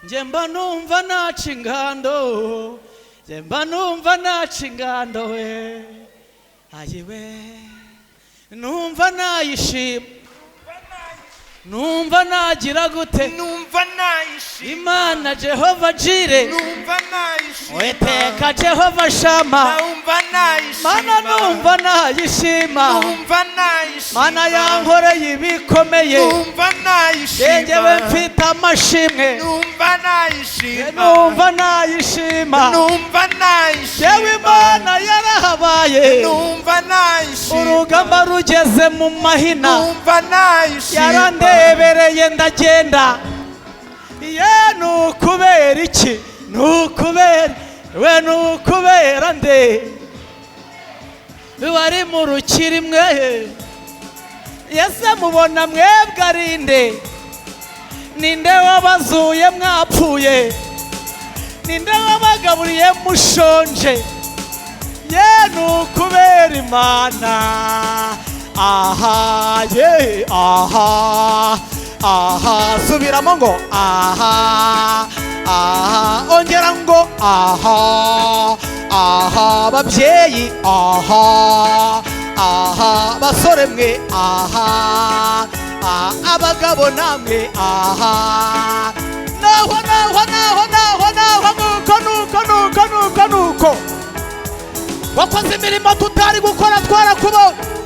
Nje mba numva naca ingando. Nje mba numva naca ingando we. Ayiwe. Numva nayishima. Numva nagira gute. Numva nayishima. Imana Jehova Jire. Numva nayishima. Weteka Jehova Shama. Numva nayishima. Mana numva nayishima. Numva nayishima. Mana yankoreye ibikomeye. Numva nayishima. Njyewe mfite amashimwe. Numva nayishima. Numva nayishima. Numva nayishima. Yewe Imana yarahabaye. Numva nayishima. Urugamba rugeze mu mahina. Numva nayishima. Yarandebereye ndagenda. Ye nukubera iki? Nukubera we nukubera nde? Bari mu rukiri mwe. Yese mubona mwebwe ari nde? Ninde wabazuye mwapfuye? Ninde wabagaburiye mushonje? Ye nukubera Imana. Aha ye aha aha subiramo ngo aha aha ongera ngo aha aha babyeyi aha aha basore mwe aha abagabo namwe aha naho naho naho naho naho nuko nuko nuko nuko nuko wakoze imirimo tutari gukora twarakubonye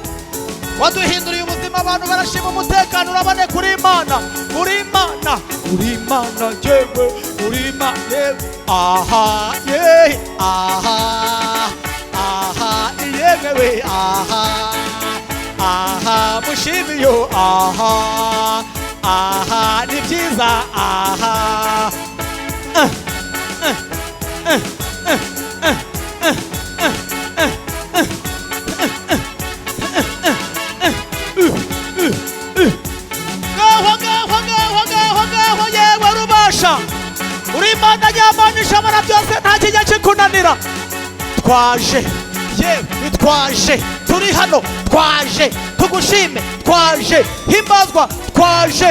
waduhinduriye ubuzima abantu barashima umutekano uraboneka uri Imana uri Imana uri Imana yewe uri Imana yewe aha ye aha aha yewe aha aha mushimiyo aha aha ni byiza aha ngaho ngaho ngaho ngaho ngaho yewe rubasha uri Imana nyamana ishobora byose nta kijya kikunanira twaje yewe twaje turi hano twaje tugushime twaje himbazwa twaje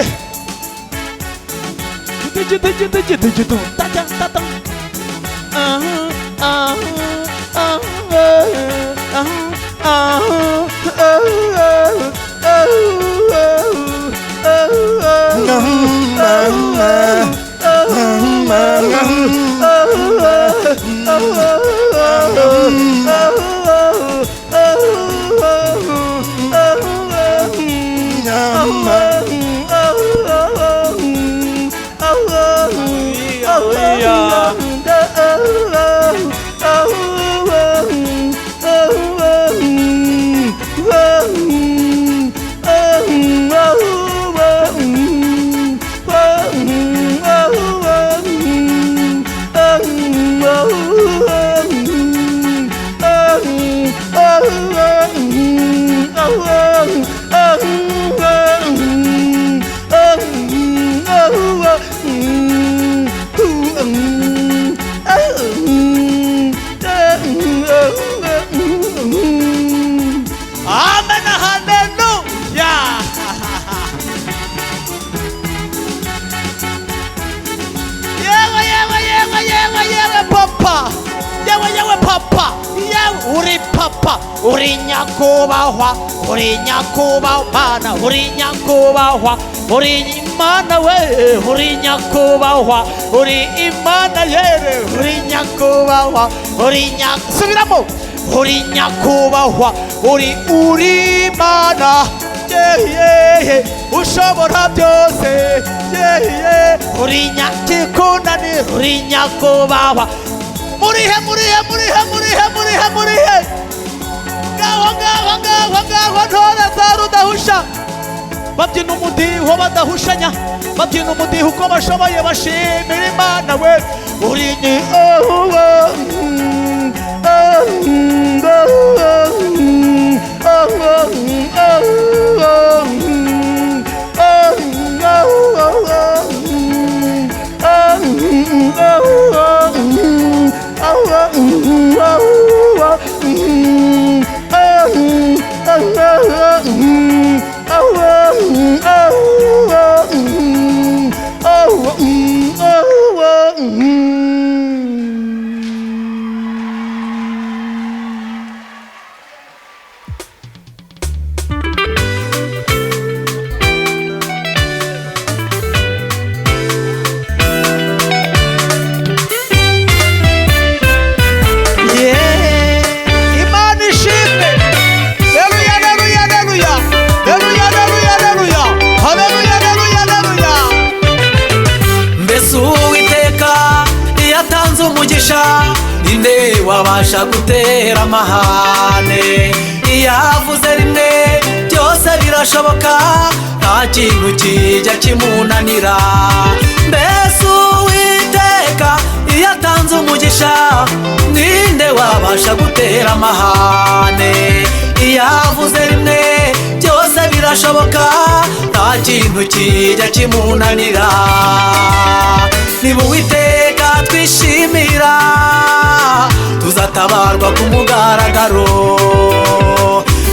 Amen, hallelujah. Yewe yewe yewe yewe yewe papa. Yewe yewe papa. Yewe uri papa. Uri nyakubahwa. Uri nyakubahwa. Uri nyakubahwa. Uri Imana we. Uri nyakubahwa. Uri Imana yere. Uri nyakubahwa. Uri subiramo. Uri nyakubahwa. Uri uri Imana. Yeee ushobora byose. Yeee uri nyakikunani. Uri nyakubahwa. Murihe murihe murihe murihe murihe murihe. Ngaho ngaho ngaho ngaho ntore za rudahusha. Babyina umudiho badahushanya. Babyina umudiho uko bashoboye bashimira Imana we. Uri ni oh oh oh oh oh oh oh oh. Imana ishimwe. Haleluya, haleluya, haleluya. Haleluya, haleluya, haleluya. Haleluya, haleluya, haleluya. Mbese Uwiteka iyo atanze umugisha, ninde wabasha gutera amahane? Iyo avuze rimwe byose birashoboka, nta kintu kijya kimunanira. Mbese Uwiteka iyo atanze umugisha, ninde wabasha gutera amahane? Iyo avuze rimwe byose birashoboka, nta kintu kijya kimunanira. Niba Uwiteka twishimira, tuzatabarwa ku mugaragaro.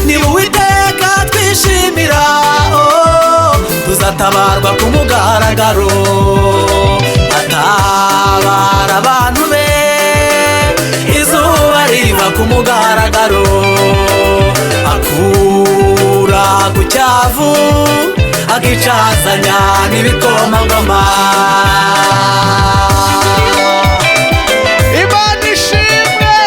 Niba Uwiteka twishimira, oh, tuzatabarwa ku mugaragaro. Atabara abantu be, izuba riva ku mugaragaro. Akura ku cyavu, akicazanya n'ibikomangoma. Imana ishimwe.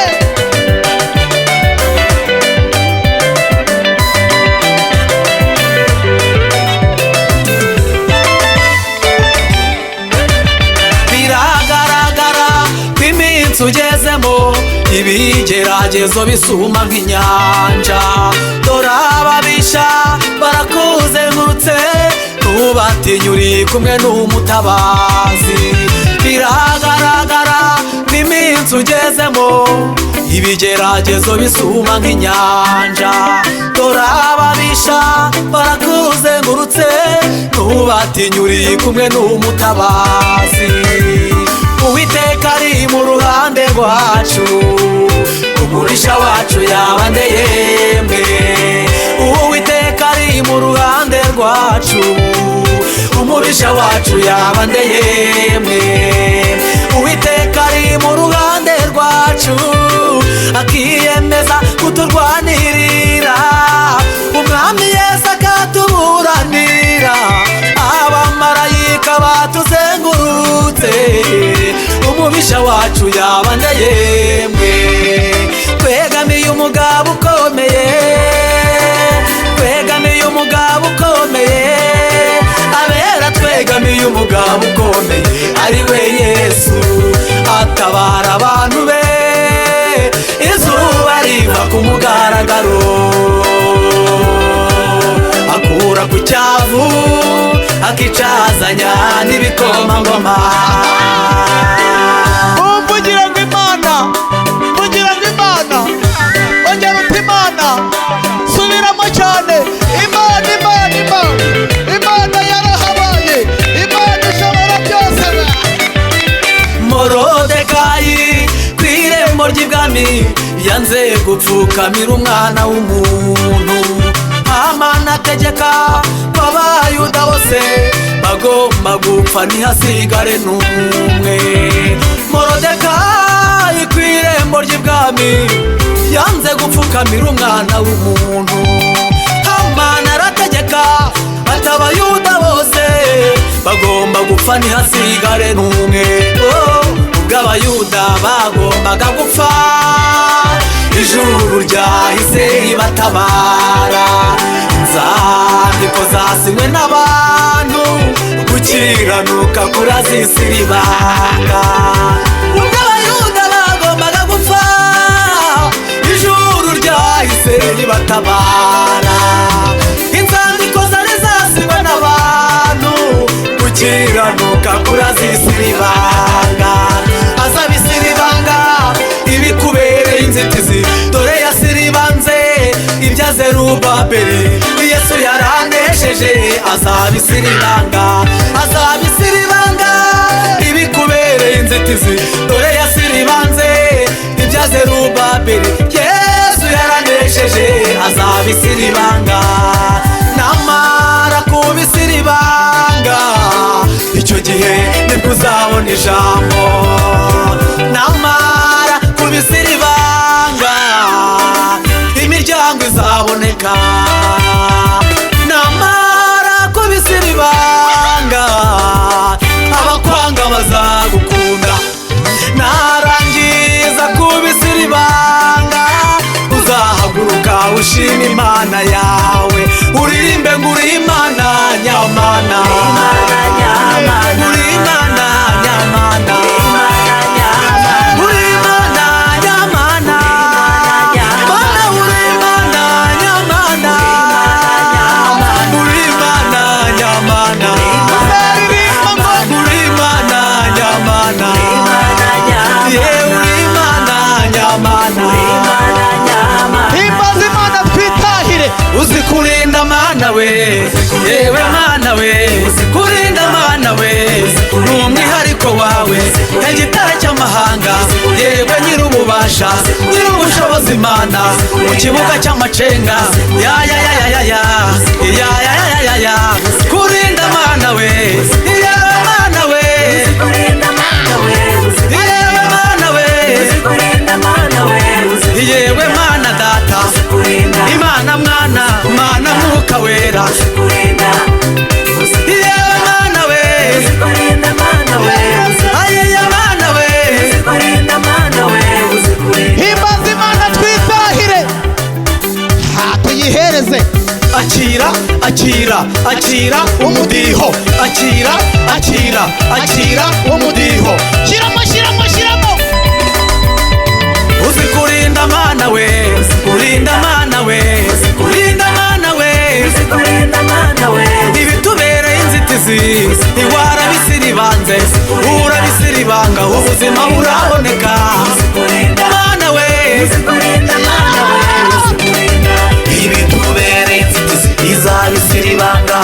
Biragaragara ko iminsi ugezemo, ibigeragezo bisuma nk'inyanja. Dore ababisha barakuzengurutse, ntubatinye uri kumwe n'umutabazi. Biragaragara ko iminsi ugezemo, ibigeragezo bisuma nk'inyanja. Dore ababisha barakuzengurutse, ntubatinye uri kumwe n'umutabazi. Uwiteka ari mu ruhande rwacu, umurisha wacu yaba nde yemwe? Uwiteka ari mu ruhande rwacu, umurisha wacu yaba nde yemwe? Uwiteka ari mu ruhande rwacu, akiyemeza kuturwanirira. Umwami Yesu akatuburanira, abamarayika batuzengurutse, umubisha wacu yaba nde yemwe? Twegamiye umugabo ukomeye, twegamiye umugabo ukomeye, abera twegamiye umugabo ukomeye, ari we Yesu. Atabara abantu be, izuba riva ku mugaragaro. Akura ku cyavu, akicazanya n'ibikomangoma. Mvugira ngo Imana, mvugira ngo Imana, ongera uti Imana, subiramo cyane. Imana, Imana, Imana, Imana yarahabaye, Imana ishobora byose. Morodekayi ku irembo ry'ibwami yanze gupfukamira umwana w'umuntu. Hamani ategeka ko Abayuda bose bagomba gupfa ntihasigare n'umwe. Morodekayi ku irembo ry'ibwami yanze gupfukamira umwana w'umuntu. Hamani arategeka ati Abayuda bose bagomba gupfa ntihasigare n'umwe. Oh, ubwo Abayuda bagombaga gupfa, ijuru ryahise ribatabara. Inzandiko zasinywe n'abantu, gukiranuka kurazisira ibanga. Ubwo Abayuda bagombaga gupfa, ijuru ryahise ribatabara. Inzandiko zari zasinywe n'abantu, gukiranuka kurazisira ibanga. Azabisira ibanga ibikubereye inzitizi, dore yasiribanze ibya Zerubabeli. Yesu yaranesheje, azabisira ibanga, azabisira ibanga ibikubereye inzitizi, dore yasiribanze ibya ya Zerubabeli. Yesu yaranesheje, azabisira ibanga. Namara kubisira ibanga, icyo gihe nibwo uzabona ijambo. Namara kubisira ibanga, imiryango izaboneka. Namara kubisira ibanga, abakwanga bazagukunda. Narangiza kubisira ibanga, uzahaguruka ushima Imana yawe, uririmbe ngo uri Imana nyamana, uri Imana nyamana, uri Imana nyamana, Mana uri Imana nyamana, uri Imana nyamana, uri Imana nyamana, ye uri Imana nyamana. Himbaza Imana twitahire. Uzi kurinda Mana we, yewe Mana we, uzi kurinda Mana we, ni umwihariko wawe, igitare cy'amahanga, yewe nyir'ububasha, nyir'ubushobozi Mana, mu kibuga cy'amacenga, ya ya ya ya ya ya ya ya ya ya ya, kurinda Mana we, yewe Mana we, yewe Mana we, yewe Mana data, Imana mwana, Mana mwuka wera, yewe Mana we, ayeya Mana we. Himbaza Imana twitahire. Ha, tuyihereze. Akira, akira, akira umudiho, akira, akira, akira umudiho. Shyiramo, shyiramo, shyiramo. Uzi kurinda Mana we, kurinda Mana we, kurinda Mana we, ibitubereye inzitizi iwarabisiribanze, urabisiribanga, ubuzima buraboneka Mana we. Ibitubereye inzitizi izabisiribanga,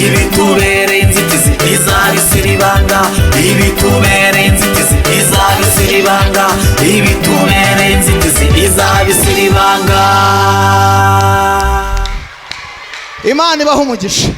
ibitubereye inzitizi izabisiribanga, ibitubereye inzitizi izabisiribanga, ibitubereye inzitizi izabisiribanga. Imana ibaha umugisha.